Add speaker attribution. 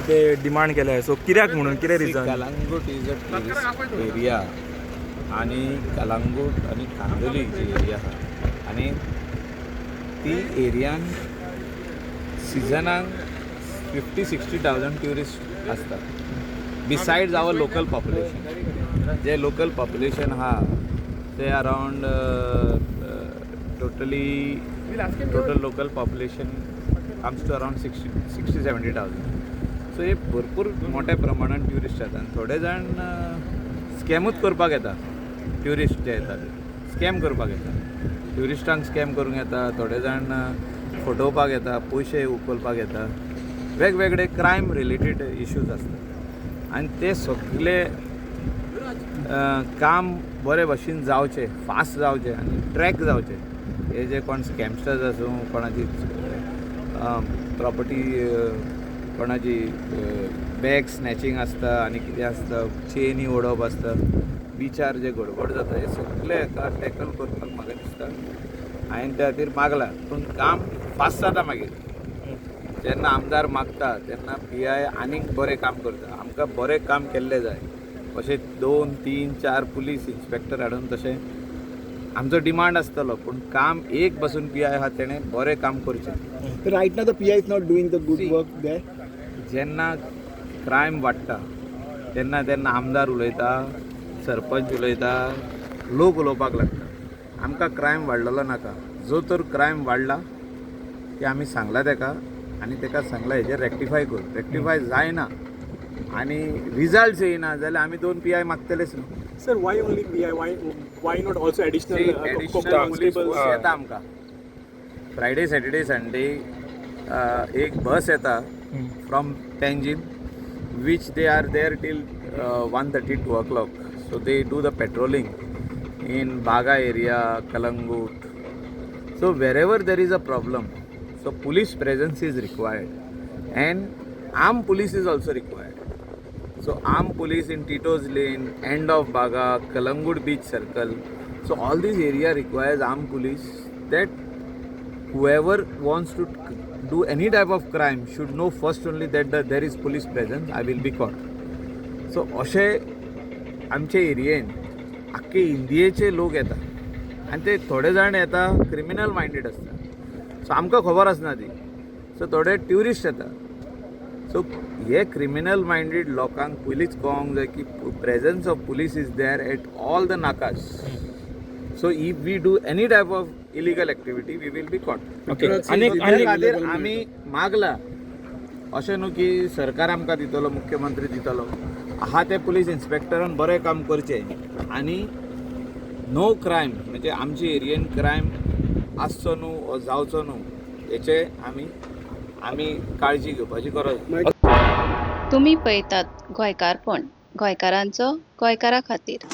Speaker 1: ते डिमांड केले. सो कित्याक म्हणून, कितें reason?
Speaker 2: Calangute is a tourist area आणि कलांगूट आणि कांदोली जी एरिया आहा आनी ती एरियान सिजनाक 50-60 थावजंड ट्युरिस्ट आसता, besides our local population. J local population आहा ते around totally total local population comes to around 60-70 thousand. So हे भरपूर मोठ्या प्रमाणात ट्युरिस्ट येतात आनी थोडे जाण स्कॅमूच करपाक येता. ट्युरिस्ट जे येता ते स्कॅम करपाक येता, ट्युरिस्टांक स्कॅम करूंक येता. थोडे जाण फटोवपाक येता, पयशे उखलपाक येता. वेगवेगळे क्रायम रिलेटेड इश्यूज आसता आनी ते सगळे काम बरे भशेन जावचें, फास्ट जावचें आनी ट्रॅक जावचें. हे जे कोण स्कॅमस्टर्स आसूं, कोणाची प्रॉपर्टी, कोणाची बॅग स्नॅचिंग आसता आनी कितें आसता, चेनी ओडप आसता, बिचार जे गडबड जाता, हे सगळे हेका टॅकल करपाक म्हाका दिसता हांवें त्या खातीर मागलां. पूण काम फास्ट जाता मागीर. जेन्ना आमदार मागता तेन्ना पी I आनीक बरें काम करता. आमकां बरें काम केल्लें जाय. अशें दोन, तीन, चार पुलीस इन्स्पेक्टर हाडून तशें आमचो डिमांड आसतलो, पूण काम एक बसून पी I आहा, तेणें बरें काम करचें.
Speaker 3: Right now, the PI is not doing the good
Speaker 2: See.
Speaker 3: Work there.
Speaker 2: जेन्ना क्रायम वाडटा तेन्ना तेन्ना आमदार उलयता, सरपंच उलयता, लोक उलोवपाक लागता. आमकां क्रायम वाडलेलो नाका. जो तर क्रायम वाडला ते आमी सांगला तेका आनी तेका सांगला हेजेर रेक्टिफाय कर. रेक्टिफाय जायना आनी रिजल्ट्स येयना जाल्यार आमी दोन पी I मागतलेच न्हू.
Speaker 4: Sir, why only PI? Why not also additional
Speaker 2: additional police
Speaker 4: constables?
Speaker 2: Force येता आमकां. फ्रायडे, सॅटर्डे, संडे एक बस येता from Panjim, which they are there till 1:30, 2 o'clock. So they do the patrolling in Baga area, Calangute. So wherever there is a problem, so police presence is required and armed police is also required. So armed police in Tito's Lane, end of Baga, Calangute Beach Circle. So all this area requires armed police, that whoever wants to do any type of crime should know first only that there is police presence, I will be caught. So अशें आमचे एरियेन आख्खे इंडियेचे लोक येता आनी ते थोडे जाण येता, क्रिमिनल मायंडेड आसता. सो आमकां खबर आसना ती. सो थोडे ट्युरिस्ट येता. सो हे क्रिमिनल मायंडेड लोकांक पयलींच कळोंक जाय की presence of police is there at all the nakas. So if we do any type of illegal activity, we will be caught.
Speaker 1: Okay, आनी
Speaker 2: त्या
Speaker 1: आनी
Speaker 2: खातीर आमी मागला. अशें न्हू की सरकार आमकां दितलो, मुख्यमंत्री दितलो. आहा ते पुलीस इन्स्पेक्टरान बरें काम करचें आनी नो क्रायम, म्हणजे आमचे एरियेन क्रायम आसचो न्हू वो जावचो न्हू, हेचे आमी काळजी घेवपाची गरज.
Speaker 5: तुमी पळयतात गोंयकारपण, गोंयकारांचो गोंयकारा खातीर.